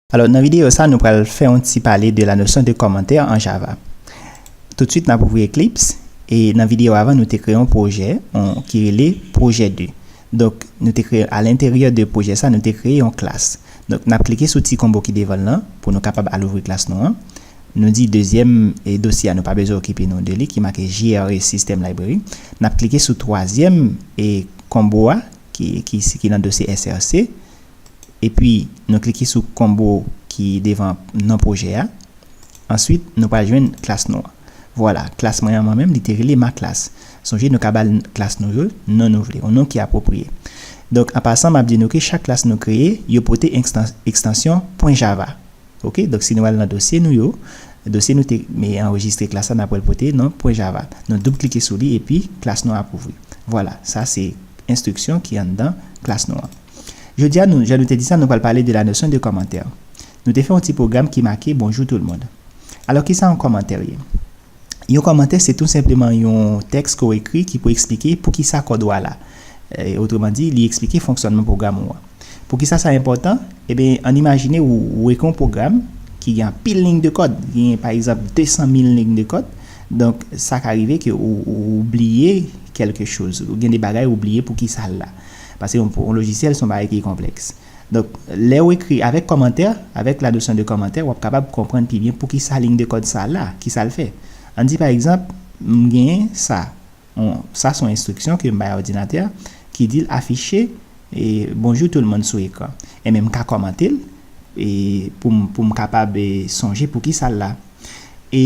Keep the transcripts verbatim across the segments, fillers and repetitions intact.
Alò, nan videyo sa, nou pral fè yon ti pale de la notion de commentaire en Java. Toutswit, n ap ouvri Eclipse, e nan videyo avan, nou te kreye yon pwojè, yon, ki rele pwojè de. Donk, nou te kreye, a lenteryè de pwojè sa, nou te kreye yon klas. Donk, n ap klike sou ti konbo ki devan l lan, pou nou kapab al ouvri klas nou an. Nou di dezyèm, e, dosye a, nou pa bezwen okipe nou de li, ki make J R E System Library. N ap klike sou twazyèm, e, konbo a, ki, ki, ki nan dosye S R C. Epi, nou klike sou konbo ki devan non pwojè a. Answit, nou pral jwenn klas nou an. Vwala, klas mwen an mwen menm, li te rele ma classe. Sonje, nou ka ba l klas nou yo non nou vle, yon non ki apwopriye. Donk, an pasan, m ap di nou ke chak klas nou kreye, yo pote ekstan-, ekstansyon pwen java. Oke, donk si nou al nan dosye nou yo, dosye nou te, me, anrejistre klas la, n ap wè l pote non pwen java. Nou doub klike sou li epi klas nou ap ouvri. Vwala, sa se enstriksyon ki anndan klas nou an. Jodi a, nou, jan nou te di sa, nou pral pale de la notion de commentaire. Nou te fè yon ti pwogram ki make Bonjour tout le monde. Alò, kisa yon kòmantè ye? Yon kòmantè, se tou senpleman yon tèks ke w ekri ki pou eksplike poukisa kòd ou a la. E, otreman di, li eksplike fonksyònman pwogram ou an. Poukisa sa enpòtan? Eben, ann imajine ou, ou ekri yon pwogram ki gen anpil liy de kòd, gen, pa egzanp, de san mil liy de kòd. Donk, sa ka rive ke ou, ou, ou bliye kèlke choz, ou gen de bagay ou bliye poukisa l la. Paske yon, yon lojisyèl, se yon bagay ki konplèks. Donk, lè w ekri avèk kòmantè, avèk la notion de commentaire, w ap kapab konprann pi byen poukisa liy de kòd sa la, kisa l fè. Ann di, pa egzanp, m genyen sa. On, sa se yon enstriksyon ke m bay a òdinatè a, ki di l afiche, e, Bonjour tout le monde sou ekran. Enben, m ka kòmante l, e, pou m, pou m kapab, e, sonje poukisa l la. E,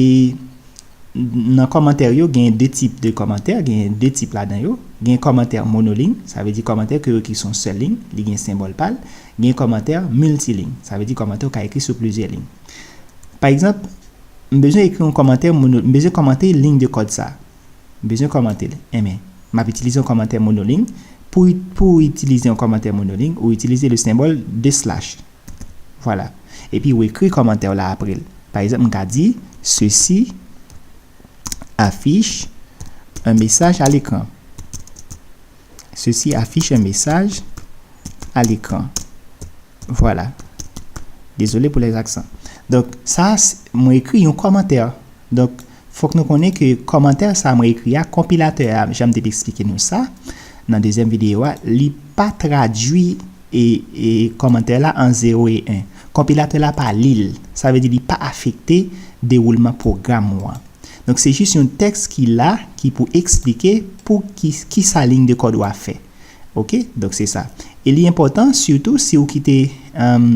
nan kòmantè yo, gen de tip de kòmantè, gen de tip ladan yo. Gen kòmantè monoliy, sa vle di kòmantè ke yo ki se yon sèl liy, li gen senbòl pa l. Gen kòmantè miltiliy, sa vle di kòmantè ou ka ekri sou plizyè liy. Pa egzanp, m bezwen ekri yon kòmantè mono, m bezwen kòmante liy de kòd sa. M bezwen kòmante l. Enben, m ap itilize yon kòmantè monoliy. Pou, pou itilize yon kòmantè monoliy, ou itilize le senbòl de slash. Vwala. Epi ou ekri kòmantè w la apre l. Pa egzanp, m ka di, ceci affiche un message à l'écran. Ceci affiche un message à l'écran. Vwala. Désolé pour les accents. Donk, sa, s-, mwen ekri yon kòmantè. Donk, fòk nou konnen ke kòmantè sa mwen ekri a, konpilatè a, jan m te eksplike nou sa, nan dezyèm videyo a, li pa tradui e, e kòmantè la an zewo e en. Konpilatè la pa li l. Sa vle di li pa afekte dewoulman pwogram ou an. Donk, se jis yon tèks ki la, ki pou eksplike pou ki, kisa liy de kòd ou a fè. Oke? Donk, se sa. E li enpòtan, sitou si ou kite, em,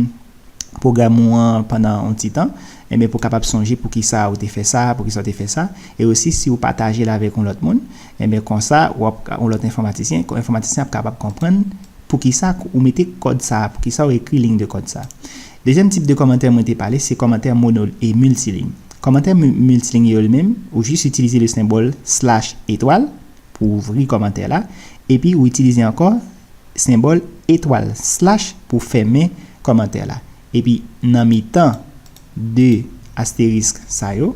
pwogram ou an pandan yon ti tan, enben, pou kapab sonje poukisa ou te fè sa, poukisa ou te fè sa, e osi si ou pataje l avèk yon lòt moun, enben, konsa, w ap, yon lòt enfòmatisyen, enfòmatisyen ap kapab konprann poukisa ou mete kòd sa, poukisa ou ekri liy de kòd sa. Dezyèm tip de kòmantè mwen te pale, se kòmantè mono e miltiliy. Kòmantè mi-, miltiliy yo li menm, ou jis itilize le senbòl slash etwal pou ouvri kòmantè la, epi ou itilize ankò senbòl etwal slash pou fèmen kòmantè la. Epi nan mitan de asterisk sa yo,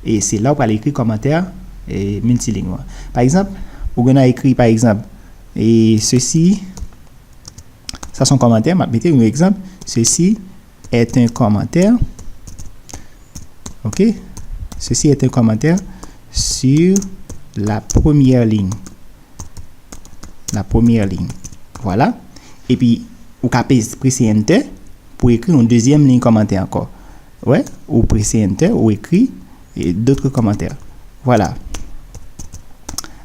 e se la ou pral ekri kòmantè, e, miltiliy ou an. Pa egzanp, ou gen a ekri, pa egzanp, e ceci, sa se yon kòmantè, m ap mete yon egzanp, ceci est un commentaire. Ok? Ceci est un commentaire sur la première ligne. La première ligne. Vwala. Epi, ou ka pe-, prese Enter pou ekri yon dezyèm liy kòmantè ankò. Wè, ou prese Enter, ou ekri, e, d'autres commentaires. Vwala.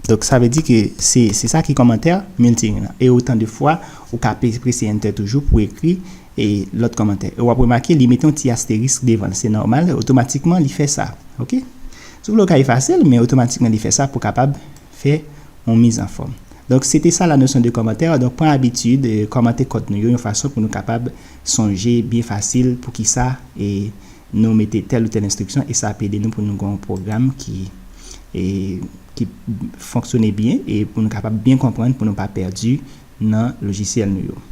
Donk, sa vle di ke se, se sa ki kòmantè miltiliy lan. E otan de fwa, ou ka pe-, prese Enter toujou pou ekri, e, lòt kòmantè. E w ap remake, li mete yon ti asterisk devan l. Se nòmal, otomatikman, li fè sa. Oke? Si w vle, w ka efase l, men otomatikman, li fè sa pou kapab fè yon mizanfòm. Donk, se te sa la notion de commentaire. Donk, pran abitid, e, kòmante kòd nou yo yon fason pou nou kapab sonje byen fasil poukisa, e, nou mete tèl ou tèl enstriksyon, e sa ap ede nou pou nou gen yon pwogram ki, e, ki fonksyone byen, e pou nou kapab byen konprann, pou nou pa pèdi nan lojisyèl nou yo.